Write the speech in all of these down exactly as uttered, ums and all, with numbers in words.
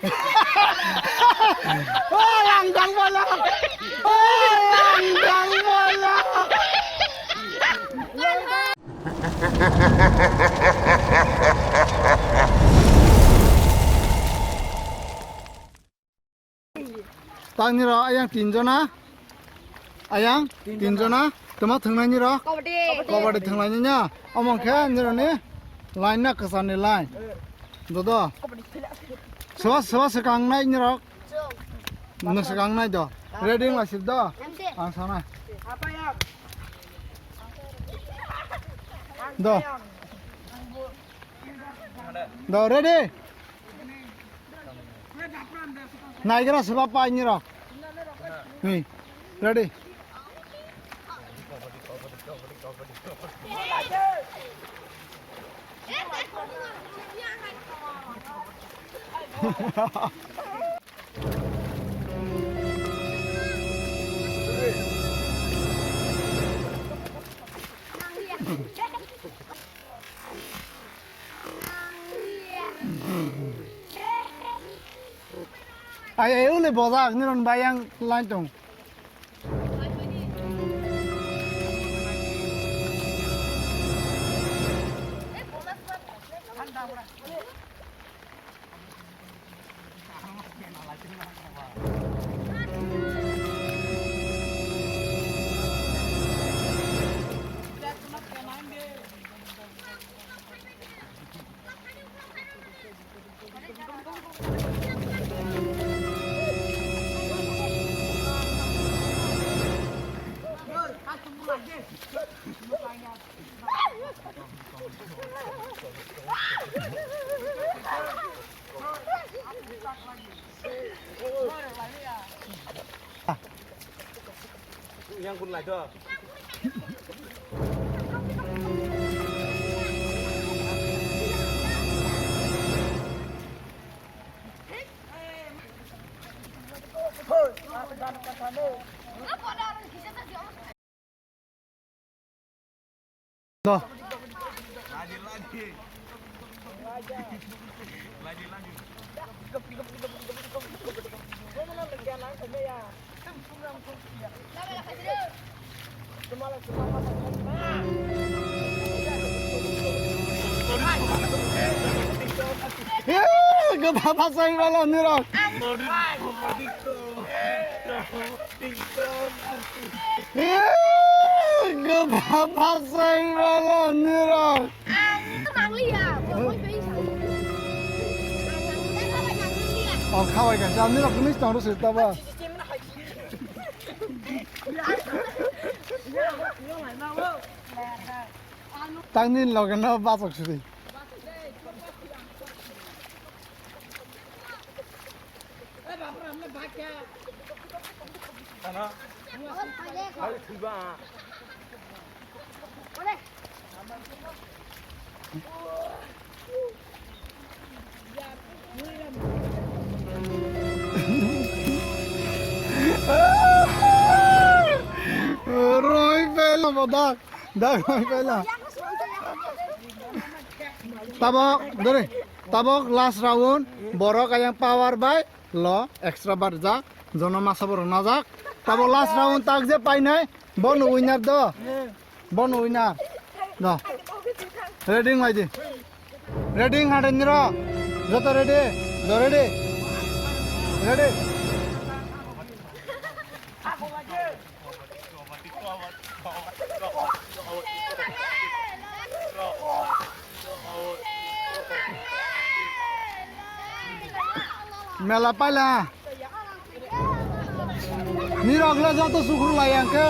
O langdang bola. O langdang bola. Tang nirok ayang tin jona. Ayang tin jona. Tama thwngnai nirok. Kabaddi. Kabaddi thwngnai nya. Omo khe nirok ni line na kwchar ni line. Dodo. Soba soba swkang nai nirok. Nwng swkang nai do. Ready wng lai sir do. Ang sana. Do. Do, ready? Naigra soba pai nirok. Ni, ready? Ai, ai, ule bojak, niron bayang line tong. Yang kun lai do. Do. Eh, gabha pasai wala nirok. Eh, gabha pasai wala nirok. O khawai ka, jam nirok kuni tong rw sita ba. Tang ni loge no bachok sidi. Roi pelo bodak. Dak roi pelo. Tabok dore. Tabok last round. Borok ayang power bai. Lo, extra barjak, jono masa borok najak. Tabo last round tak je painai, bono winner do. Bono winner. Do. Ready wng lai di. Ready wng hade niro. Joto ready. Do ready. Ready. Mela paila. Nirok le joto sukhur lai ang khe.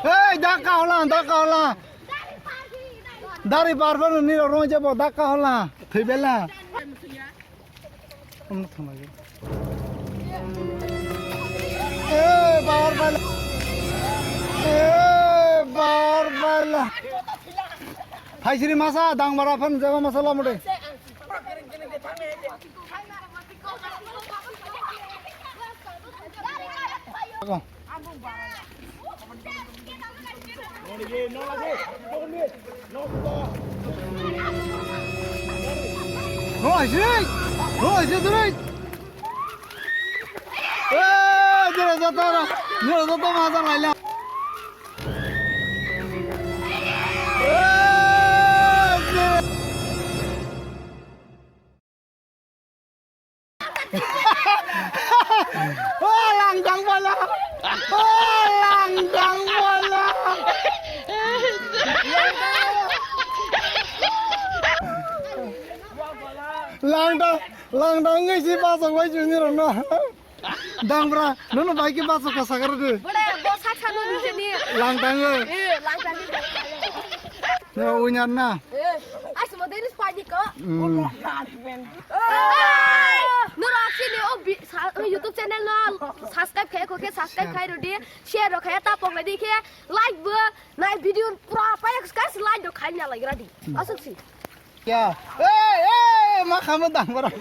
Hei, dakka hola, dakka hola. Dari barbar ni rong jabo dakka hola. Thibela. Om thangma ge. Eh, bar bala. Eh, bar bala. Hai siri masa dang bara phan jaga masa lamode. Roi sih, roi sih tuh roi. Eh, dia jatuh orang, dia jatuh masa lain. Eh, dia. Oh, langkang bola. Oh, langkang bola. Langkang, langkang ngai si pasang wai juni rona. Dangbra, nono bai ke baso ka sagar de. Bole, bo sak sano ni jeni. Langtang e. Eh, langtang e. No, unyar na. Eh, asmo deni spadi ko. Hmm. Eh, no, aksi ni o bi-, sa-, o YouTube channel no subscribe khe ko khe subscribe khai rodi, share ro khe ta pok rodi khe, like bo, nai video pura pa ek guys like do khai na like rodi. Asuk si. Ya. Eh, eh, ma khamu dangbra.